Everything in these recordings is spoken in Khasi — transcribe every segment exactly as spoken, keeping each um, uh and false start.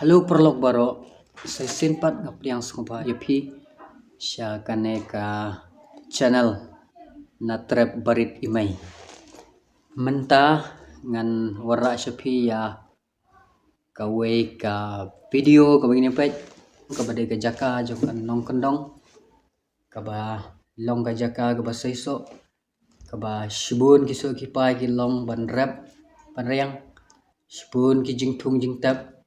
Hello paralok baroh, sa shisien pat nga pdiang sngewbha ïa phi sha kane ka channel Na Trep Barit Imei. Mynta ngan wanrah sha phi ïa kawei ka video kaba ngin ïa peit, kaba dei ka jaka jong ka nongkyndong, kaba long ka jaka kaba seisoh, kaba shibun ki soh ki pai ki long ban rep ban riang, shibun ki jingthung jingtep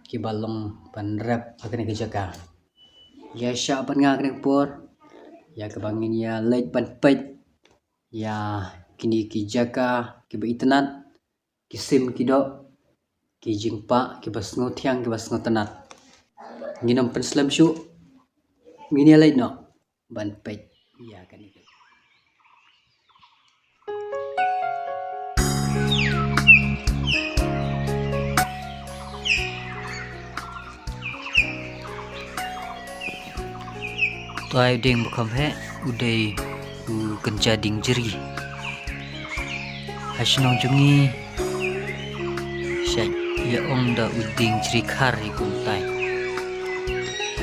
kiba long ban rep ha kane ka jaka. Ïa shah bad nga ha kane ka por ïa kaba ngin ïa leit ban peit ïa kine ki jaka kiba itynnad, ki sim ki doh, ki jingpah kiba sngewthiang kiba sngewtynnad. Ngin ym pynslem shuh, ngin ïa leit noh ban peit ïa kane ka. Utai u dieng ba kham heh u dei u kynja dieng jri. Ha shnong jong ngi shait ïa ong da u dieng jri khar ïa kumtai.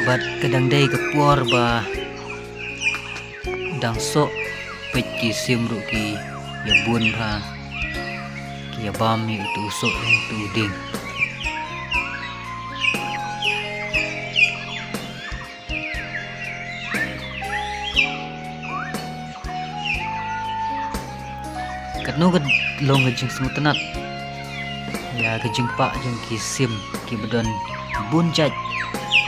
Bad ka dang dei ka por ba dang soh, peit ki sim ruh ki ïa bun bha, ki ïa bam ïa utu u soh, utu u dieng. Katno ka long ka jingsngewtynnad ïa ka jingpah jong ki sim kiba don bun jait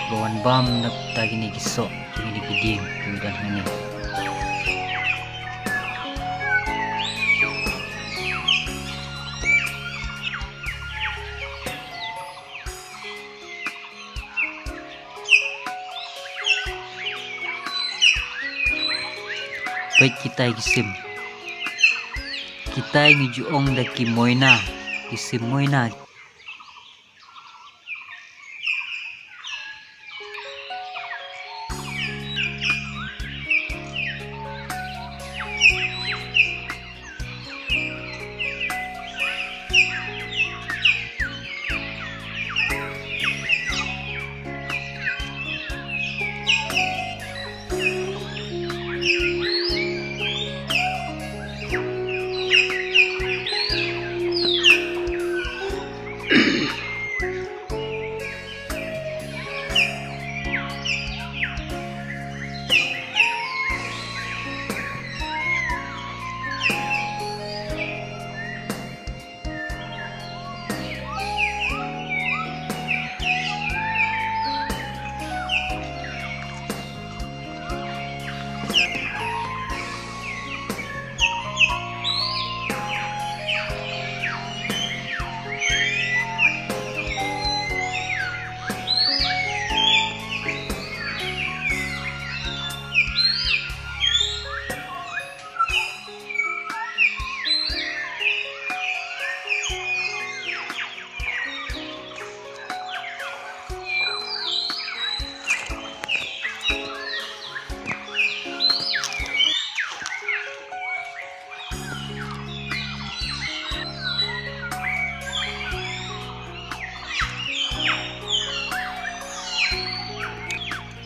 ba wan bam na bynta kine ki soh, kine ki dieng kiba don hangne. Peit kitai ki sim. Kitai ngi ju ong da ki moina, ki sim moina.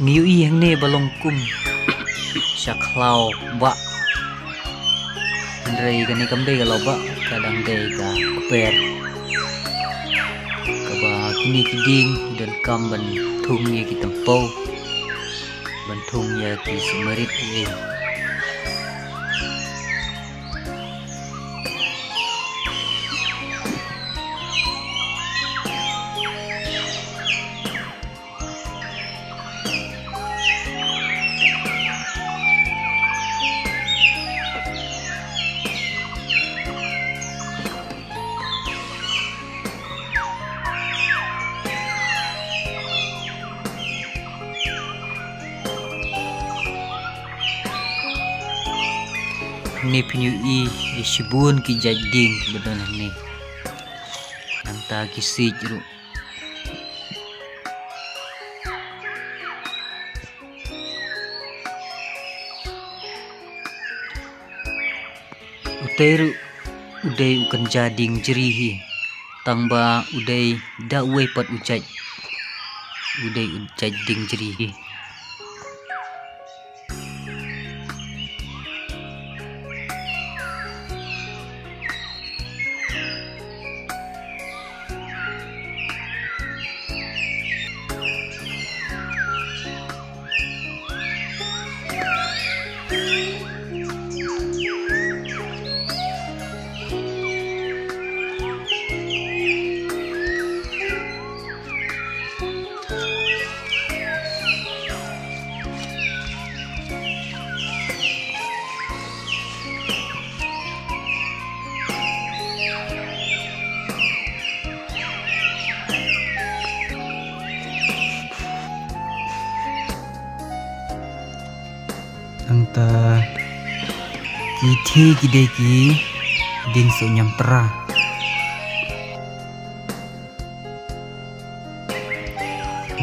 Ngi ïohi hangne ba long kum sha khlaw bah. Hynrei kane kam dei ka law bah, ka dang dei ka kper. Kaba kine ki dieng ki donkam ban thung ïa ki tympew, ban thung ïa ki sumrit ei. Hangne phin ïohi ïa shibun ki jait dieng kiba don hangne. Nangta ki siej ruh. Utei ruh u dei u kynja dieng jri hi, tangba u dei da uwei pat u jait. U dei u jait dieng jri. Nangta ki thie ki dei ki dieng soh ñiamtra.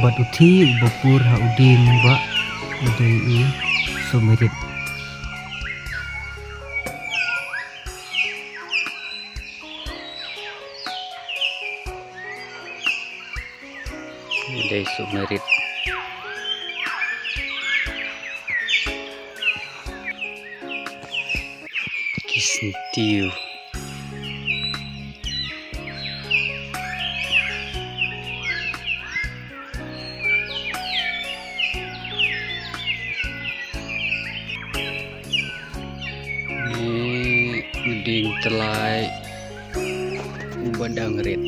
Bad u thie uba pur ha u dieng bah u dei u sohmarit. Dei sohmarit. Ki sniew. Ni u dieng tyllai uba dang rit.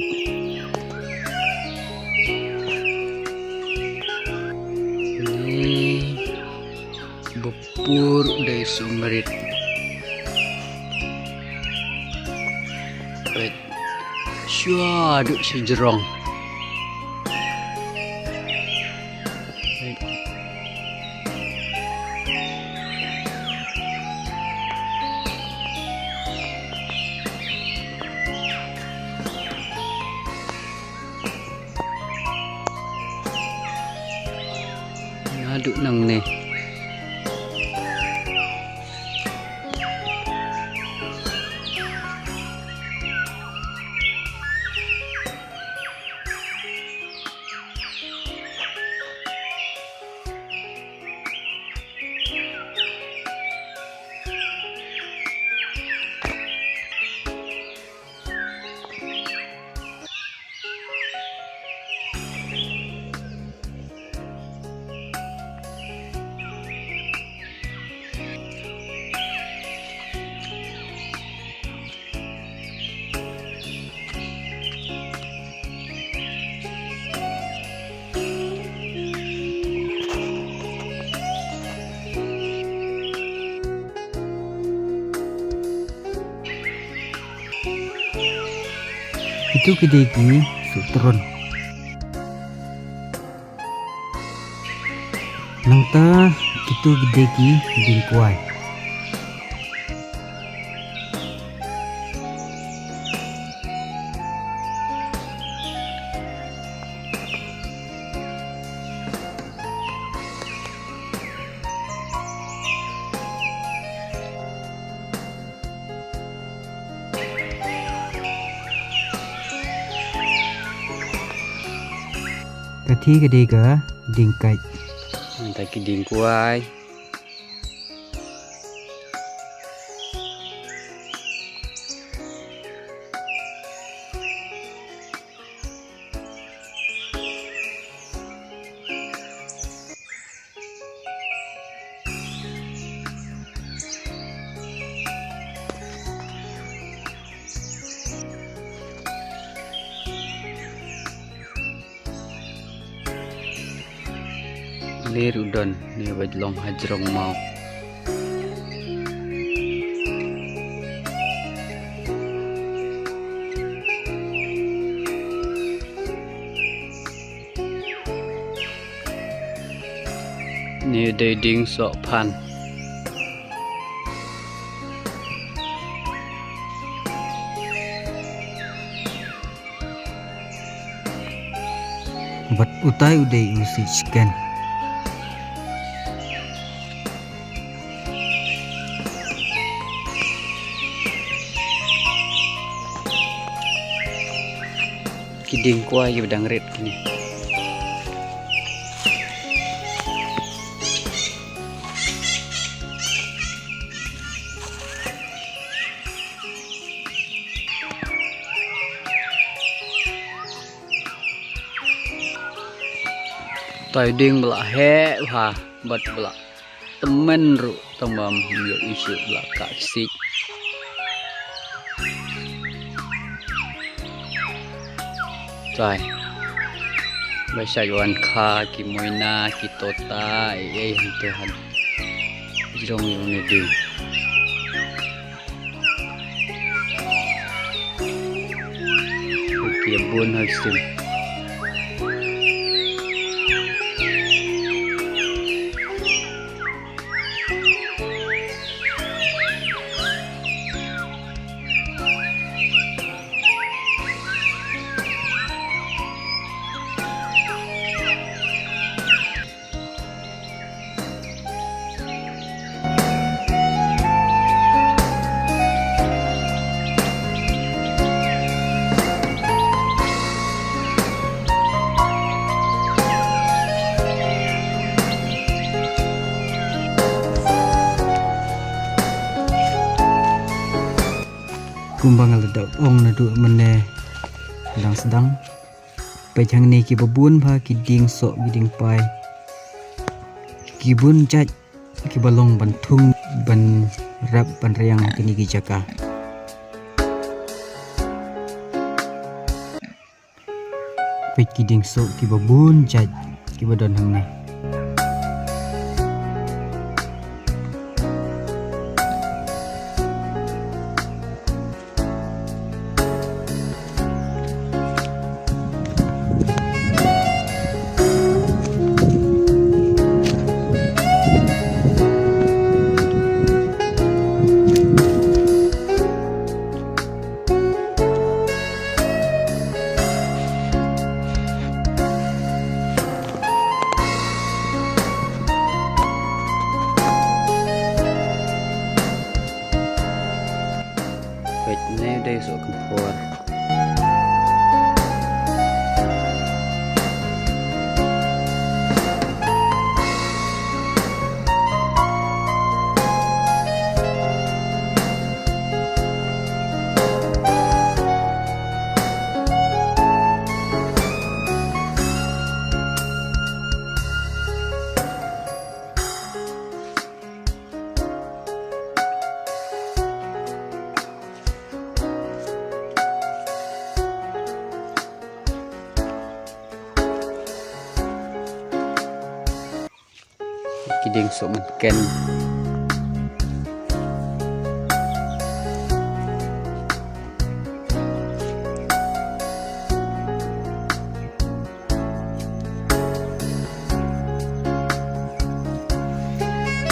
Ni ba pur u dei sohmarit. Peit. Shuwa duh shi jrong. Naduh nangne. Kito ki dei ki sohtron. Nangta kito ki dei ki dieng kwai. Ka thie ka dei ka dieng kait. Nangta ki dieng kwai. Ler u don ne ba long ha jrong maw. Ni dei dieng sohphan. Bad utai u dei u siej sken. Ki dieng kwai kiba dang rit kine. Te u dieng ba la heh bha bad ba la tymmen ruh tang ba ym ïohi shuh ba la kah ksiej. Te ba shait wan kha ki moina, ki tota, ei ei hangto ha jrong ïa une u dieng. Ki bun ha ksum. Kumba nga la da ong naduh mynne, dang sdang. Peit hangne kiba bun bha ki dieng soh, ki dieng pai. Ki bun jait kiba long ban thung, ban rep, ban riang ha kine ki jaka. Peit ki dieng soh kiba bun jait kiba don hangne. Peit ne dei soh kynphor. Ki dieng soh mynken.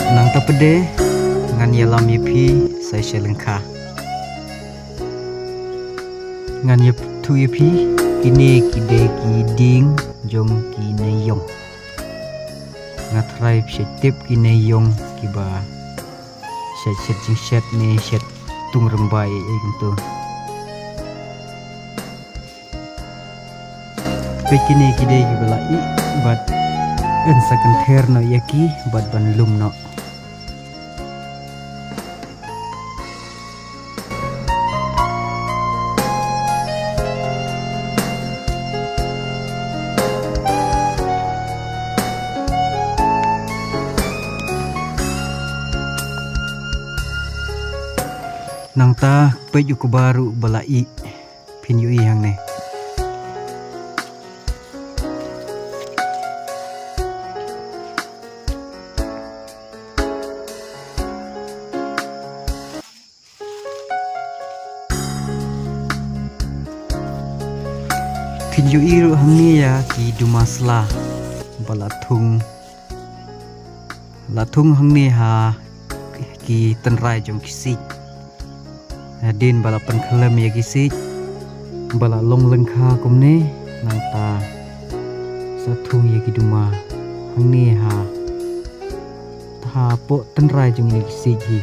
Nangta pat de ngan ïalam ïa phi sa sha lyngkha. Ngan ïathuh ïa phi, kine ki dei ki dieng jong ki nongïong. Nga tharai phi shu tip ki nongïong kiba shet shet jingshet ne shet tung rymbai ei ei kumto. Peit kine ki dei kiba la ih bad yn sa kynther noh ïa ki bad ban lum noh. Nangta peit u kba ruh ba la ih. Phin ïohi hangne. Phin ïohi ruh hangne ïa ki duma sla ba la thung. La thung hangne ha ki tynrai jong ki siej. Hadien ba la pynkhlem ïa ki siej ba la long lyngkha kumne, nangta sa thung ïa ki duma hangne ha, hapoh tynrai jong ïa ki siej hi.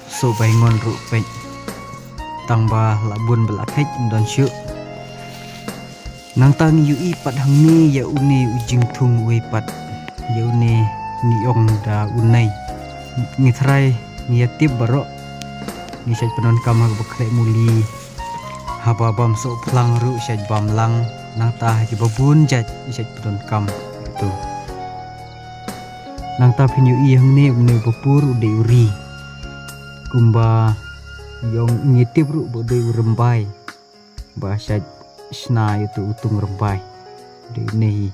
Soh ba ïa ngon ruh peit. Tang ba la bun ba la kheit ym don shuh. Nangta ngi ïohi pat hangne ïa une u jingthung uwei pat, ïa une ngi ong da u nei. Ngi tharai ngi ïa tip baroh. Ngi shait pyndonkam ha kaba khleh muli Haba bam soh phlang ruh shait bam lang, nangta ha kiba bun jait shait pyndonkam ïa utu. Nangta phin ïohi hangne une u bapur u dei u ri. Kumba ïong ngi tip ruh ba u dei u rymbai. Ba shait shna ïa utu u tung rymbai. U dei une hi.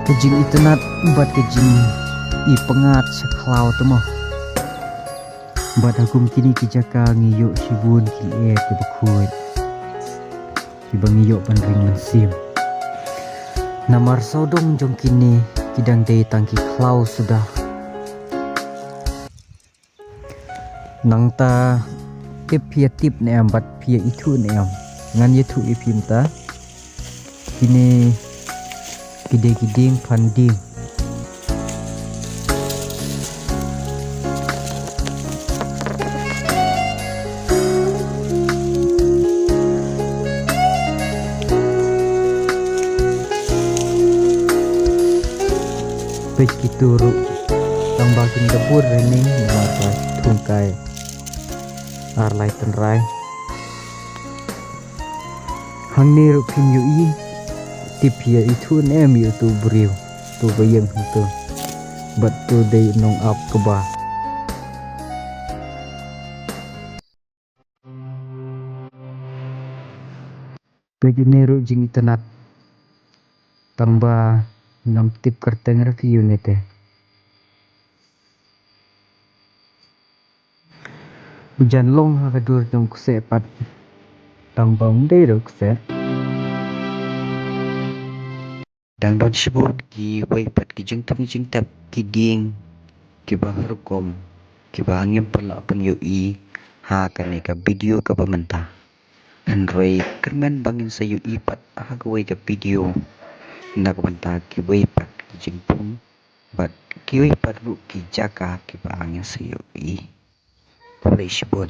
Ka jingitynnat bad ka jingipyngngad sha khlaw te mo. Bad ha kum kine ki jaka ngi ïoh shibun ki lyer kiba khuid, kiba ngi ïoh ban ring mynsiem. Namar sawdong jong kine ki dang dei tang ki khlaw suda. Nangta tip phi ïa tip ne em bad phi ïa ithuh ne em? Ngan ïathuh ïa phi mynta. Kine ki dei ki dieng phan dieng. Peit kito ruh, tang ba kin da bun rynning namar ba thung kai ar lai tynrai. Hangne ruh phin ïohi, tip phi ïa ithuh ne em ïa utu u briew, utu ba ïeng hangto. Bad utu dei u nongap kba. Peit une ruh jingitynnat. Tang ba ngam tip kyrteng ruh ïa une te. U jan long ha ka dur jong u kseh pat. Tang ba um dei ruh u kseh. Dang don shibun kiwei pat ki jingthung jingtep ki dieng kiba ha rukom kiba ngim pynlah pynïohi ha kane ka video kaba mynta. Hynrei kyrmen ba ngin sa ïohi pat ha kawei ka video na ka bynta kiwei pat ki jingthung bad kiwei pat ruh ki jaka kiba ngin sa ïohi. Khublei shibun.